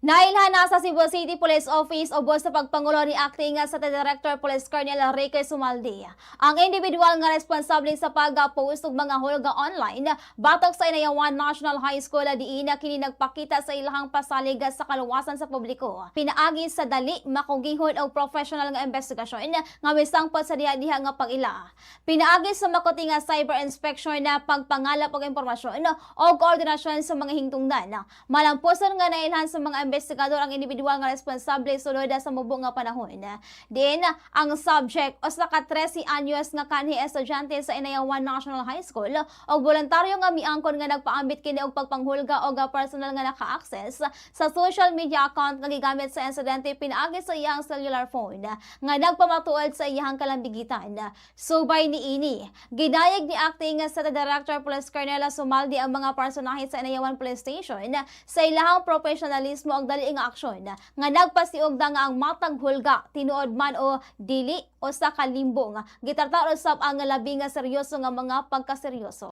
Nailhan na sa Cebu City Police Office ubos sa pagpangulo ni Acting sa Director Police Colonel Enrique Sumalde ang individual nga responsable sa pag-post og mga hulga online batok sa Inayawan National High School, diin kini nagpakita sa ilahang pasalig sa kaluwasan sa publiko. Pinaagi sa dali, makugihon og professional nga investigasyon nga misangpot sa diha-diha nga pag-ila. Pinaagi sa makuti nga cyber inspection na pagpangalap og impormasyon o koordinasyon sa mga hingtungdan, malampuson nga nailhan sa mga investigador ang individual nga responsable sulod sa mubo nga panahon. Diin ang subject, usa ka 13 anyos nga kanhi estudyante sa Inayawan National High School og voluntaryo nga miangkon nga nagpaambit kini og pagpanghulga og personal nga naka-access sa social media account nga gigamit sa insidente pinaagi sa iyang cellular phone nga nagpamatuod sa iyang kalambigitan. Subay niini, gidayeg ni Acting sa Director Police Colonel Sumaldi ang mga personahe sa Inayawan Police Station sa ilahang profesionalismo ug dali nga aksyon nga nagpasiugda nga ang matag hulga, tinuod man o dili, usa ka limbong, gitratar usab ang labi nga seryoso nga mga pagkaseryoso.